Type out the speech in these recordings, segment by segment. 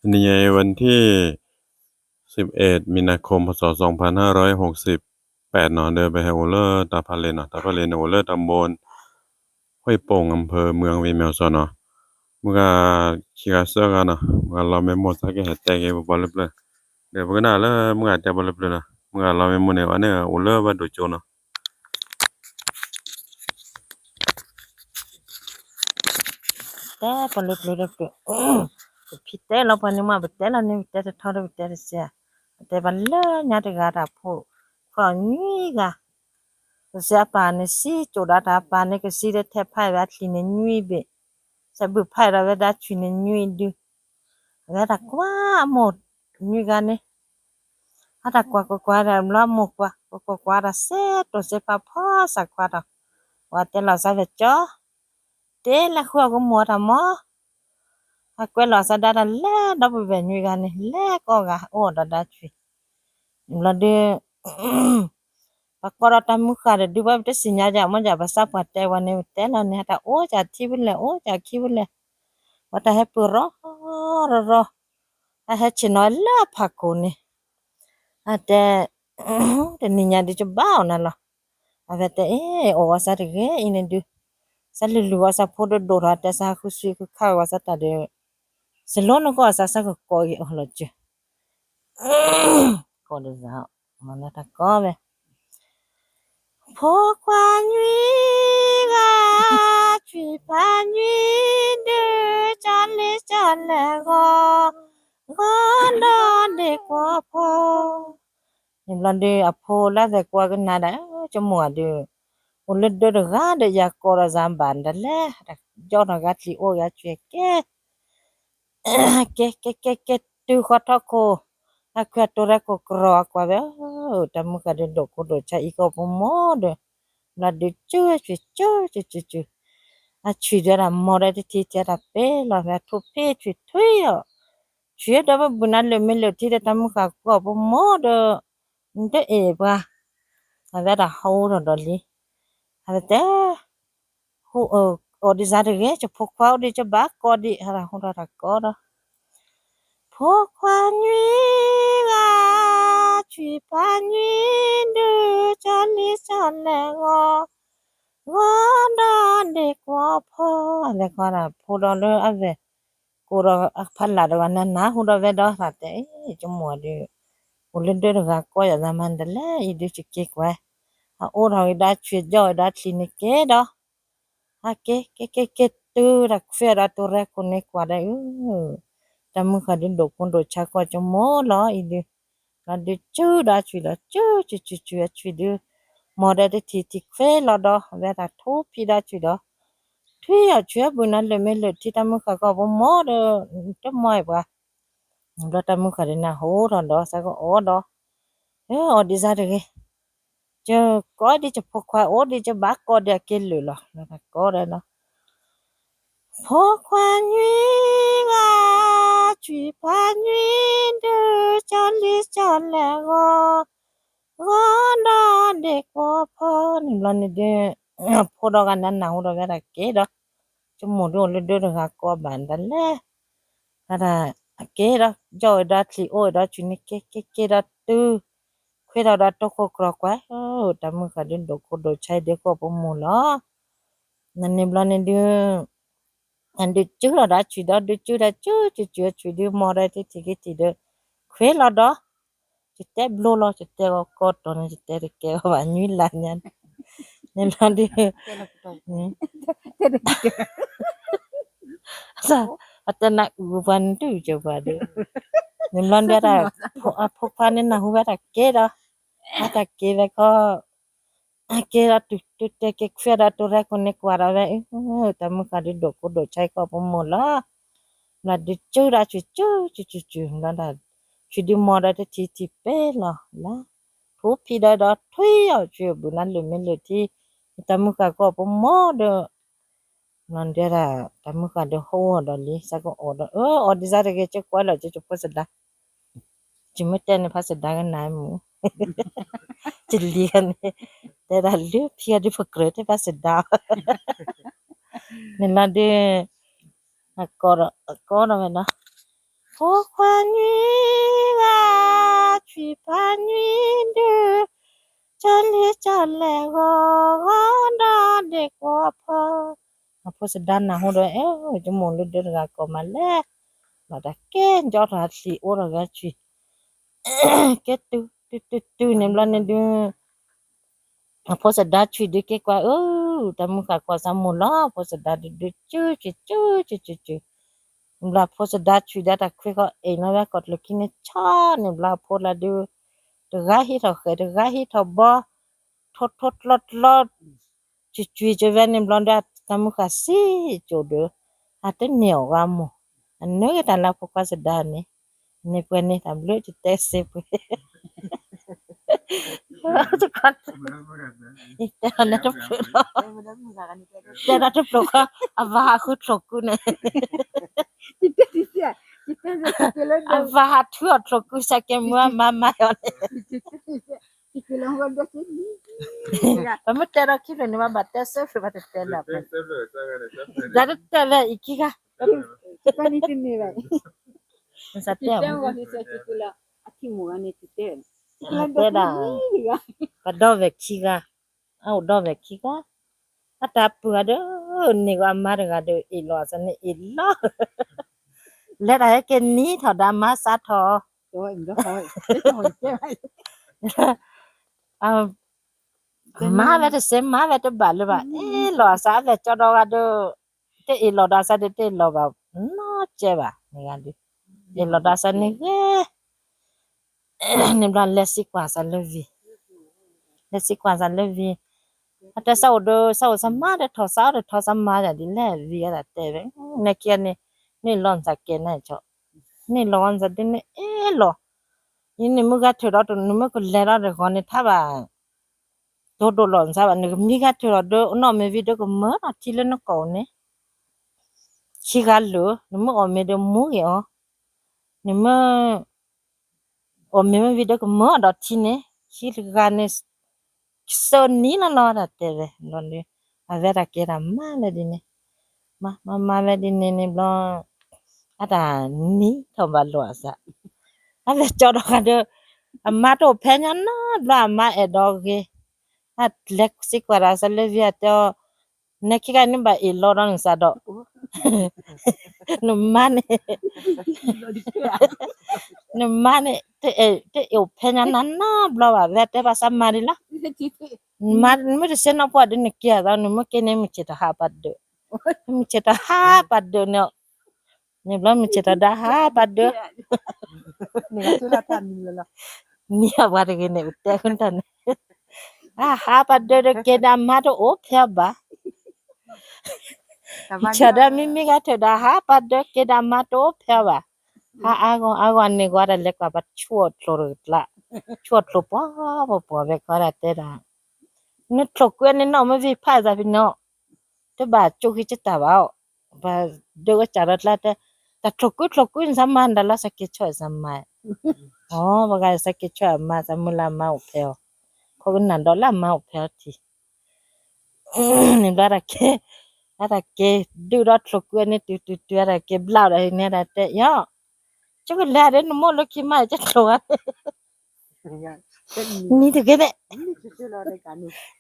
တနံၤညါအံၤ วันที่สิบเอ็ด มีนาคม พ.ศ. สองพันห้าร้อยหกสิบแปด နီၤ ဒီးပဟဲအိၣ်လၢတၢ်ဖးလ့ၤနီၤ, တၢ်ဖးလ့ၤန့ၣ်အိၣ်လၢတၢ်ဘိ ห้วยโป่ง อำเภอเมือง ဝ့ၢ်မဲၢ်စီၤနီၤ, မုၢ်ဂၤခံဂၤသၢဂၤနီၤ, မုၢ်ဂၤလီၤမ့ၢ်မိၢ်သးကဟဲတဲက့ၤပပှၤလၢပျၢၤ, ဒီးပကနၣ်လၢမုၢ်ဂၤတဲပှၤလၢပျၢၤနီၤ, မုၢ်ဂၤလီၤမ့ၢ်မိၢ်န့ၣ် အဝဲန့ၣ်အိၣ်လၢဘၣ်ဒိၣ်ကၠိနီၤ. တဲပှၤလၢပျၢၤဒီးပျၢၤ, ပဖံတဲလီၤပှၤန့ၣ်မး ပတဲလီၤန့ၣ် ပတဲတထီဒီးပတဲတစဲး, ပတဲပှၤလၢညါတဂၤတၢ်ဖိခွါအီၤနွံဂၤ, တစဲးအပၢ်န့ၣ်စံကၠိၣ်ဒီးတၢ် အပၢ်န့ၣ်ကစံဒီးထဲဖးဝဲအချံန့ၣ်နွံဘ့ၣ်, စဲးဘုၣ်ဖးဒီးဝဲဒၣ်ဆွံန့ၣ်နွံဒု, အဝဲတၢ်ကွၢ်အမိၢ်နွံဂၤန့ၣ်, အတၢ်ကွၢ်ကွၢ်ကွၢ်ဒီးဘျီအမိၢ်ကွၢ် ကွၢ်ကွၢ်ကွၢ်တၢ်စဲးတိၢ်စဲးဖးဖီစၢ်ခွါဒီး, ပှၤတဲလီၤစၢ်ဝဲကၠီ တဲလဲၤဃုအီၣ်ကမိၢ်အတၢ်မီၤ, အကွဲးလီၤစၢ်ဒၣ်တၢ်လဲၤဒီပုၢ်ဝဲၢ်နွံဂၤန့ၣ် လဲၤကိးဂၤအိၣ်ဒီးဒၣ်ဆွံ, ဘျီဒုး ပှၤကိးဒီးတၢ်မုၢ်ဃၢ်ဒီးဒုး ပှၤပတသ့ၣ်ညါယၤ မ့ၢ်ယၤ ပှၤသးပှၢ်တဲဝဲန့ၣ် ပတဲလီၤန့ၣ် တၢ်အိၣ်ကၢ်ထံဖဲလဲၣ် အိၣ်ကၢ်ခံဖဲလဲၣ်, ပှၤတၢ်ဟဲပၢၢ်ရီရီ, တၢ်ဟဲဆ့ၣ်နီၤလၢဖးခိၣ်န့ၣ်, အတဲ တနံၤညါဒုးကဘၣ်အီၣ်နၤလီၤ, အဝဲတဲအ့ၣ် အီၣ်ဝဲစၢ်တဂ့ၤအံၤန့ၣ်ဒုး, စၢ်လုၢ်လုၢ်ဝဲစၢ်ဖိဒိၣ်ဒိၣ်ထီၣ် တဲစၢ်ဟးဃုဆွံဃုခါဝဲစၢ်တၢ်ဒီး, စလိနကီၢ်စၢ်စၢ်ကကိးဂ့ၤအီၤလီၤစၢၤ, ကိးဒ်စၢ်, မၤလၢတၢ်ကိးဝဲ ဖိခွါနွံဂၤ, ဆွံဖးနွံဒုး, ကၠီလံကၠီလဲၣ်ဂီၤ, ဂီၤဒီးဒ့ၣ်ကွီၢ်ဖီ, န့ၣ်ဘျီဒုး အဖိလၢအဝဲကွၢ်ကနၣ်ဒီး ကမိၢ်ဒုး, အိၣ်လၢဒၢတဂၤဒီး ယၤကိးဒီးစၢ်ဘၣ်ဒ်လဲၣ်, ယီၢ်ထီၣ်ဂၤချံအိၣ်ဂၤဆွံကဲ ကဲကဲကဲကဲ တုၤဃီထီၣ်ခိၣ်, အခွဲးတိၤရဲၣ်ခိၣ်ကြီအကွၢ်ဝဲ, တၢ်မုၢ်ဃၢ်ဒုးဒိၣ်ကိၢ်ဒိၣ်ဆါအံၤကီၢ်ပမိၢ်ဒီး, ဘျီဒုးစုဆွံစုစုစုစု, အဆွံဒုးတၢ်မီၤဒီးတထံၣ်ထဲတၢ်ပ့ၤလီၤဖဲအထူဖံဆွံထွံအီၤ, ဆွံဒီးပဘုၣ်နၤလၢာ်မ့ၢ်လၢာ်ထံဒီးတၢ်မုၢ်ဃၢ်ကီၢ်ပမိၢ်ဒီး, နတအဲၣ်ပှၤ, အဝဲတၢ်ဟးအိၣ်ထီၣ်ဒီးလံ, အဝဲတဲ အီၣ်ဒံးစၢ်တဂ့ၤ ကဖိခွါအိၣ်ဒံးကဘၣ်ကိးဒံး ဟးတၢ်ဟူထီၣ်တၢ်ကိးဒီး, ဖိခွါနွံဂၤ, ဆွံဖးနွံဒုး, ကၠီလံကၠီလဲၣ်ဂီၤ, ဂီၤဒီးဒ့ၣ်ကွီၢ်ဖီ, လဲၤကွၢ်တၢ်ဖိဒီးလၢအဝဲၢ်, ကိးဒီးအဖီလာ်တဂၤနၤနၤဟူဒီးဝဲဒီးသးတဲ, ကမိၢ်ဒုး, အိၣ်လၢဒၢတဂၤကိးယၤသးမၤဒ်လဲၣ်အံၤဒုး ယက့ၤကွၢ်, အအိၣ်ထီၣ်ဂ့ၤဒီးဆွံယီၢ်ဝဲဒီးချံန့ၣ်က့ၤဒီး အက့ၤက့ၤက့ၤက့ၤတုၤတၢ်ခွဲးဒီးတိၤရဲၣ်ခိၣ်န့ၣ်ကွၢ်ဒီးအု, တၢ်မုၢ်ဃၢ်ဒုးဒိၣ်ကိၢ်ဒိၣ်ဆါကီၢ်ကမိၢ်လီၤအံၤဒုး, ဘျီဒုးစုဒီးအဆွံဒီးစုစုစုစုအဆွံဒုး, မီၤဒီးတထံၣ်ထံၣ်ခွဲးလီၤဒီး အဝဲတၢ်ထူဖံးဒီးအဆွံဒီး, ထွံၣ်အီၤဆွံအဘုၣ်နၤလၢာ်မ့ၢ်လၢာ်ထံတၢ်မုၢ်ဃၢ်ကီၢ်ပမိၢ်ဒီး, တမီၤအံၤပှၤ ဘျီတၢ်မုၢ်ဃၢ်ဒုးနၢ်ဟူထီၣ်ဒီး စ့ၢ်ကီးအီၣ်ဒီး, အီၣ်ဒံးစၢ်တဂ့ၤ, ကကိးဒံးကဖိခွါအိၣ်ဒံးကဘၣ်ကိးဒံးအက့ၤလၢာ်လီၤ လၢတၢ်ကိးဒီးနီၤ, ဖိခွါနွံဂၤ, ဆွံဖးနွံဒုး, ကၠီလံကၠီလဲၣ်ဂီၤ, ဂီၤဒီးဒ့ၣ်ကွီၢ်ဖီန့ၣ်ဘျီန့ၣ်ဒုး, ဖိဒီးဂၤနၤနၢ်ဟူဒီးဝဲဒၣ်က့ၤဒီး, ကမိၢ်ဒုးအိၣ်လၢဒၢတဂၤကိးဘၣ်ဒ်လဲၣ် တၢ်က့ၤဒီး ယီၢ်ဝဲဒီးချံအိၣ်ဝဲဒီးဆွံန့ၣ်က့ၤက့ၤက့ၤဒီးတုၤ, ခွဲးထီၣ်ဒီးတိခိၣ်ကြီကွၢ်, တၢ်မုၢ်ဃၢ်ဒုးဒိၣ်ကိၢ်ဒိၣ်ဆါအံၤဒုးကီၢ်ပမိၢ်လီၤ, နန့ၣ်ဘျီန့ၣ်ဒုး, ဒုးစုဒီးဒုးစုဒီးစုစုစုအဆွံဒုးမီၤဒီးတထံၣ်က့ၤထံၣ်ဒီး, ခွဲးလီၤဒီး, ယတဲဘျီလီၤ ယတဲဂီၤကီၢ်တီၤန့ၣ် ယတဲတကဲအီၤဘၣ်ညွံလၢ်ညါ, န့ၣ်လီၤဒုး အတဲနၢ်အုၣ်ပှၤန့ၣ်တုၤကၢၤပှၤဒီး, န့ၣ်ဘျီဒုး, အဖိခွါန့ၣ်နၢ်ဟူဝဲတၢ်က့ၤဒီး, အတၢ်က့ၤဝဲခီ, က့ၤဒီးတုၤတုၤတဲက့ၤခွဲးဒီးတိၤရဲၣ်ခိၣ်န့ၣ်ကွၢ်ဒီးဝဲ, တၢ်မုၢ်ဃၢ်ဒုးဒိၣ်ကိၢ်ဒိၣ်ဆါကီၢ်ပမိၢ်လီၤ, ဘျီဒုးစုဒီးဆွံစုစုစုစုလီၤ, ဆွံဒုးမီၤဒီးတထံၣ်ထံၣ်ပဲလီၤလၢ, ထူဖံးဒီးဒီးထွံၣ်အီၤဆွံအဘုၣ်နၤလၢာ်မ့ၢ်လၢာ်ထံ, တၢ်မုၢ်ဃၢ်ကီၢ်ပမိၢ်ဒီး နီၢ်ဒဲဒၣ် တၢ်မုၢ်ဃၢ်ဒုးဟိအီၤဒီးလံ စ့ၢ်ကီးအီၣ်ဒီး အၢ အီၣ်ဒံးစၢ်တဂ့ၤ ကကွၢ်လီၤကဖီစဒါ, ယမ့ၢ်တဲန့ၣ်ဖးစဒါကနၣ်မူ, ယလံၤန့ၣ် တဲဒၣ်လၢဖံအဒုးပကြၢးတဲဖးစဒါ, န့ၣ်လီၤဒုး, အကိးဒီးဝဲနီၤ, ဖိ ဖိခွါနွံဂၤ, ထွံၣ်ဖါနွံဒု, ကၠီလ့ကၠီလဲၢ်ဂီၤဂီၤဒီးဒ့ၣ်ကွီၤဖီ, အဖိစဒါနၢ်ဟူဒီး အဲၣ် ယမိၢ်လၢဒၢတဂၤကိးမးလဲၣ်, ဘၣ်တၢ်ကဲကၠီထီၣ်အချံအိၣ်ထီၣ်ဂၤထွံၣ် ကဲတုၤတုၤတုၤန့ၣ်ဘျီန့ၣ်ဒုး အဖိစဒါထွံၣ်ဒုးက့ၤကွၢ်အၢ, တၢ်မုၢ်ဃၣ်ကွၢ်စၢ်မိၢ်လီၤ, အဖိစဒါဒုးဒုး စုစုစုစုစုစု, ဘျီဖိစဒါထွံၣ်ဒုးတၢ်ခွဲဃီ အဲၣ်နီၣ်ဝဲကီၢ်ကျၢၢ်ခံန့ၣ် ဆီန့ၣ်ဘျီအဖိလၢဒုး တဂၤဟံးထီၣ်ဃဲၤ တဂၤဟံးထီၣ်ဘီ, ထိထိကျီကျီ စုစုကဝဲန့ၣ်ဘျီဒီး တၢ်မုၢ်ဃၣ်စံၣ်စိၤဒုး အတန့ၢ်အီၣ်ဝဲမိၢ်, အနၢက့ၤတၢ်လၢဖိခွါစဒါန့ၣ်, န့ၣ်ပှဲၤန့ၣ် တၢ်ဘျုးတတဲစ့ပှဲၤ တခီ တဲလီၤတဖျိလီၤ, တဲလီၤတဖျိဃီ, အဝၤဟးဃုချိၣ်ကူန့ၣ်, အဝၤဟးထုအီၣ်ချိၣ်ကူ စးကဲမုၢ်အမါမါအီၤန့ၣ် ပမ့ၢ်တဲဒီးခံဖျၢၣ်န့ၣ် ဘၣ်ဘၣ်တဲဆၢဖျၢၣ်ဘၣ်တတဲလၢၤ, ဒ်တတဲလၢအံၤခံဂၤ, နတဲဒၣ်, ပဒီဝဲၢ်ခံဂၤ, အအိၣ်ဒီဝဲၢ်ခံဂၤ, အတၢ်ပုၢ်ဂၤဒီး န့ၢ်ဂီၤအမါတဂၤဒီး အ့ၣ်လိာ်အသးန့ၣ်အ့ၣ်လိာ် လဲၤတၢ်ဟဲက့ၤနံၤထီၣ်ဒီးအမါစးထီၣ် မၤဝဲတစဲး မၤဝဲတဘၣ်လၢၤဘၣ်, အ့ၣ်လိာ်အသး အဝဲၢ်ကၠီဒီဂၤဒီး တအ့ၣ်လိာ်ဒီးအသးဒီး တအ့ၣ်လိာ်ဘၣ်နီတစဲးဘၣ်န့ၣ်ဂၤဒီး, အ့ၣ်လိာ်ဒီးအသးန့ၣ်ဂ့ၤ န့ၣ်ဘျီလဲၤစံးကွၢ်အသးလၢဝံၤ, လဲၤစံးကွၢ်အသးလၢဝံၤ, အတဲသးအိၣ်ဒီး သးအိၣ်သးမါဒီးထီၣ်သးအီၣ်ဒီးထီၣ်သးမါဒ်လဲၣ် ဝံၤအတၢ်တဲဝဲ, နကဲန့ၣ် နအ့ၣ်လိာ်နသးကဲနၤကၠီ, နအ့ၣ်လိာ်ဝဲနသးဒီးနအ့ၣ်လိာ်, အံၤနမ့ၢ်ဂဲၤထၢၣ်ဒီး နမ့ၢ်ကလဲၤဒီးတဂီၤန့ၣ် ထါဘၣ် တိဒိၣ်လိာ်နသးဘၣ် နကမံဂဲၤထၢၣ်ဒီး နအီၣ်မ့ၤဝံၤဒီးကမၢဒီးထံလၢနကိာ်န့ၣ်, ခံဂၤလၢာ် နမ့ၢ်အီၣ်မ့ၤဒီးမူဂ့ၤအီၤ, နမ့ၢ် အီၣ်မ့ၤမ့ၢ်ဝံၤဒီးကမၢဒီးထံန့ၣ်, ခံဂၤန့ၣ် ကစၢၢ်နံၤလီၤလီၤ တၢ်တဲဝဲ, အဝဲတၢ်ကဲတၢ်မၤဝဲဒ်န့ၣ်, မၤမၤမၤဝဲဒ်န့ၣ်န့ၣ်ဘျီ, အတၢ်နံၤထီၣ်ဘၣ်လိာ်အသး, အဝဲၢ်ကၠီဒီဂၤဒီး အမါတအိၣ်ဖဲညါနီတဘျီ အမါအဲၣ်ဒိးဂ့ၤ, အလဲၤစံးကွၢ်ဒီးအသးလၢဝံၤအတဲအီၤ, နခံဂၤန့ၣ်ဘၣ်အ့ၣ်လိာ်ဒီးနသးဒီး နမါန့ၣ်, နမါန့ၣ် တအ့ၣ်အိၣ်ဖဲညါနၤနီတဘျီဘၣ်, ဝဲတဲဘၣ်သးမါဒ်လီၤ, နမ့ၢ်တဆဲးနီၢ်ပှၢ်ဒီးနက့ၤအသး နမ့ၢ်က့ၤန့ၣ် မုၢ်ဆ့ၣ်တဟးပာ်ဒၢး, မုၢ်ဆ့ၣ်တဟးပာ်ဒၢးန့ၣ်, န့ၣ်ဘျီမုၢ်ဆ့ၣ်တဟးပာ်ဒၢး, နံၤအပှၤတဂ့ၤန့ၣ် ပတဲဃုတၢ်န့ၣ်, အဟးပာ်ဒၢးဒီးက့ၤဒီးမါတအိၣ်ဖဲဘၣ် ဆၢဒီးမံမံဂၤထၢၣ်ဒီးဟးပာ်ဒၢးက့ၤဒီးမါတအိၣ်ဖဲဘၣ်, ဟးအါဂီၢ်အါဂီၢ်န့ၣ် ကွၢ်တၢ်လဲၤကွၢ်ပှၤဆူၣ်အီၣ်ချိၣ်တကျါ, ဆူၣ်အီၣ်ချိၣ်ပှီၢ်ပှီၢ်ပှီၢ်ဝဲခီဒၣ်တဲဒၣ်, နချိၣ်ကွံာ်န့ၣ်နီၢ်မ့ၢ်ဝံၤဖးအသးဖဲနီၤ, တဘၣ်ကၠိၣ်ဃံကတၢၢ်ဘၣ်အီၤ, ပှၤဒၢးဝဲစးဒီးကျါတဲ, တၢ်ချိၣ်ကွံာ်ချိၣ်ကွံာ်နသးမါဒၣ်လီၤ သးက့ၤဆီၣ်အသးမါ, အီ ပှၤဂၤသးက့ၤဆီၣ်အမါ သးမုၢ်လၢ်မါအိၣ်ဖဲအီၤ, ခိးကနၣ်ဒီးလၢအမါအိၣ်ဖဲအီၤထံး န့ၣ်ဘျီတၢ်ကဲ, အတၢ်ကဲ, ဒုၣ်ဒီးချိၣ်ကွံာ်န့ၣ် တုၤတုၤတုၤ အတၢ်ကဲဘျါဒီးန့ၣ် တၢ်တဲယီၤ, ကၠိကလဲၤဒ်နမိၢ်လၢခံမါ ကၠိချိၣ်ဝဲ, နံၤတဂ့ၤန့ၣ်,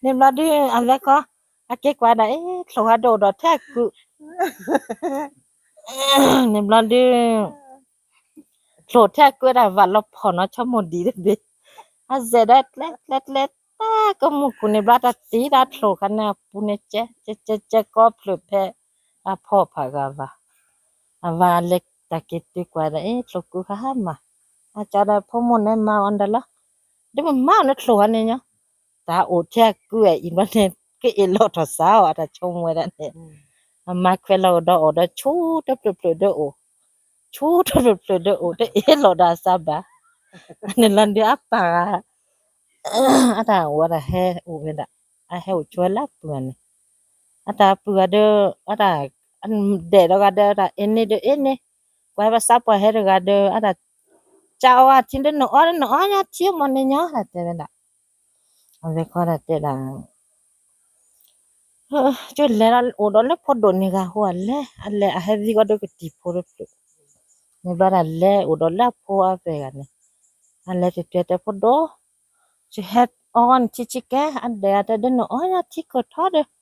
န့ၣ်ဘျီဒုး အလဲၤခီ, အကဲကွၢ်ဒၣ်အ့ၣ် ချိၣ်ဝဲဒိၣ်ဒီးထဲအကုၢ် န့ၣ်ဘျီဒုး ချိၣ်ထဲအကုၢ်ဒၣ်ဝဲလီၤဖီၣ်နီၤ ဆိကမိၣ်ဒံးတဘ့ၣ်, အစဲးဒီးကျဲကျဲကျဲ တၢ်ကမူၣ်ကူၣ်န့ၣ်ဘျီ တၢ်တံၤတၢ်ချိၣ်ခါန့ၣ် အပူၤန့ၣ် ကဲကဲကဲကဲ ကီဖျၢၣ်ဖဲ အဖီဖးဂၤဘၣ်, အဝၤလဲၤတၢ်က့ၤတုၤကွၢ်ဒီး အ့ၣ် ချိၣ်ကုၢ်ဟါဟါမး, အကၠီဒီးဖိမိၢ်န့ၣ်မၤအီၤဒၣ်လီၤ, ဒ်မမါအီၤန့ၣ်ချိၣ်ဝဲန့ၣ်ညီ, တၢ်အိၣ်ထဲအကုၢ်အံၤဘျီန့ၣ် ကအ့ၣ်လိာ်ထီၣ်စးအီၤ အတၢ်ဆိကမိၣ်ဝဲဒၣ်န့ၣ်, အမါခွဲးလီၤအိၣ်ဒီးအိၣ်ဒီးဆူတဖျၢၣ်ဖျၢၣ်ဒီးအိၣ်, ဆူတဖျၢၣ်ဖျၢၣ်ဒီးအိၣ် တအ့ၣ်လိာ်ဒီးအသးဘၣ်, န့ၣ်လီၤဒုးအပၢ်ဂၤ အတၢ်အိၣ်ဝဲဒၣ်ဟဲအိၣ်ဝဲဒၣ်, အဟဲအိၣ်ဆိးဝဲလၢအပုၢ်ဂၤန့ၣ်, အတၢ်ပုၢ်ဂၤဒီး အတၢ်ဒဲးဒီးဂၤဒီး အတၢ်အ့ၣ်န့ၢ်ဒီးအ့ၣ်န့ၢ်, ကွၢ်ဘၣ်သးပှၢ်ဟဲတဂၤဒီး အတၢ် ကၢအီၤအထံဒီးနအီဒီးနအီညါထံအမီၢ်န့ၣ်ညီ တၢ်တဲဝဲဒၣ်, အဝဲခီတၢ်တဲဒၣ် ကလဲၤဒီးအိၣ်ဒီးလၢဖိဒိၣ်န့ၣ်ဂၤဟိအလဲၣ်, အလဲၤအဟဲဝံၤကီးဒီးကတံၤဖိတဖျၢၣ်, န့ၣ်ဘျီတၢ်လဲၤအိၣ်ဒီးလၢအဖိအဝဲၢ်ဂၤန့ၣ်, အလဲၤတတဲတဲဖိဒိၣ်, ယဟဲအီၣ်ဂီၢ်နထံဆံကဲ, အဒဲးအတဲဒ်န့ၣ် အီၣ်ယထံကထီဒီး,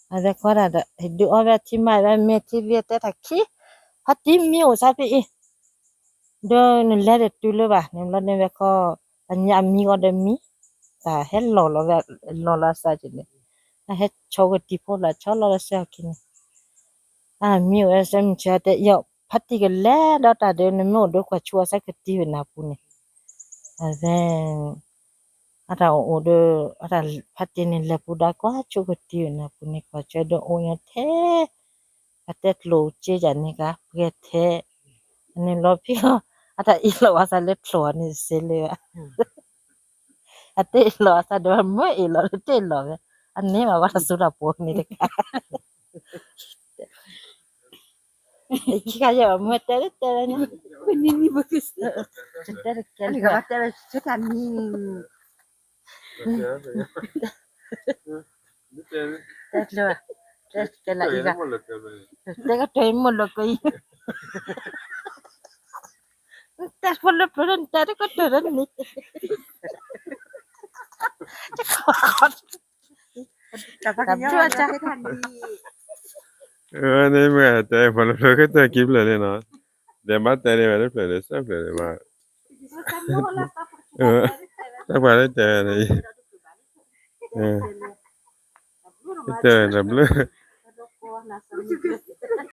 အဝဲခီဒၣ်ဒီး ဒုးအီၣ်ဝဲအထံမး ဝဲမ့ၢ်ထံဝံၤအတဲတၢ်ခံ, ဖါတံၢ်မံအိၣ်ဆါဖဲအံၤ, ဒီးနလဲၤတတုၤလၢၤဘၣ်န့ၣ်ဘျီန့ၣ် ဝဲခီ, ပှၤညၣ်အမံဂီၢ်ဒီးမံ, တၢ်ဟဲလီၤလီၤဝဲ, လီၤလီၤအသးက့ၤန့ၣ်, အဟဲဆိကတံၤဖိလၢဆီလီၤဝဲစ့ၢ်ကီးန့ၣ်, အမံအိၣ်ဝဲစဲမုၢ်ဆ့ၣ်တဲအီၤ ဖါတံၢ်ကလဲၤဒီးတၢ်ဒီး နမ့ၢ်အိၣ်ဒီးကွၢ်ဆူအဆၢကတံၤဝဲနၤပူၤန့ၣ်, အဝဲ အတၢ်အိၣ်အိၣ်ဒီး, အတၢ်ဖါတံၢ်န့ၣ်လဲၤပူၤဒီးကွၢ်ဆူကတံၤဝဲနၤပူၤန့ၣ် ကွၢ်ဆၢဒီးအိၣ်ညီထဲ, အတဲကျိၣ်စ့ယၤန့ၣ်က ပှဲၤထဲ, အန့ၣ်လီၤဖံးလီၤ, အတၢ်အ့ၣ်လိာ်အသးလၢကျိၣ်အီၤန့ၣ်စ့လၢၤဘၣ်, အတ့ၢ်လိာ်အသးဒီးမ့ၢ်အ့ၣ်လိာ်တ့ၢ်လိာ်ဝဲ, အန့ၣ်ဘၣ်ဝဲတၢ်စိတၢ်ပီၤန့ၣ်တခါ ခံခါယဲၢ်ဘၣ် မ့ၢ်တဲတဲလၢညါ, တဲတကဲလၢ, တဲတကဲလၢ, တဲတကဲလၢအံၤ, တဲကတၢၢ်အံၤမ့ၢ်လီၤကီးအံၤ, တဲဖိလၢပျၢၤလၢနတဲတကတၢၢ်လၢန့ၣ်, တၢ်ဘျုး န့ၣ်မ့ၢ်တဲဖိလၢပျၢၤကတၢၢ်ခံဖျၢၣ်န့ၣ်နီၤ, ဒီးဘၣ်တဲန့ၣ်ဝဲတဖျၢၣ်န့ၣ် သၢဖျၢၣ်န့ၣ်ဘၣ်, တၢ်ပှၤလၢတဲဝဲန့ၣ်, တဲတၢ်ဘျုး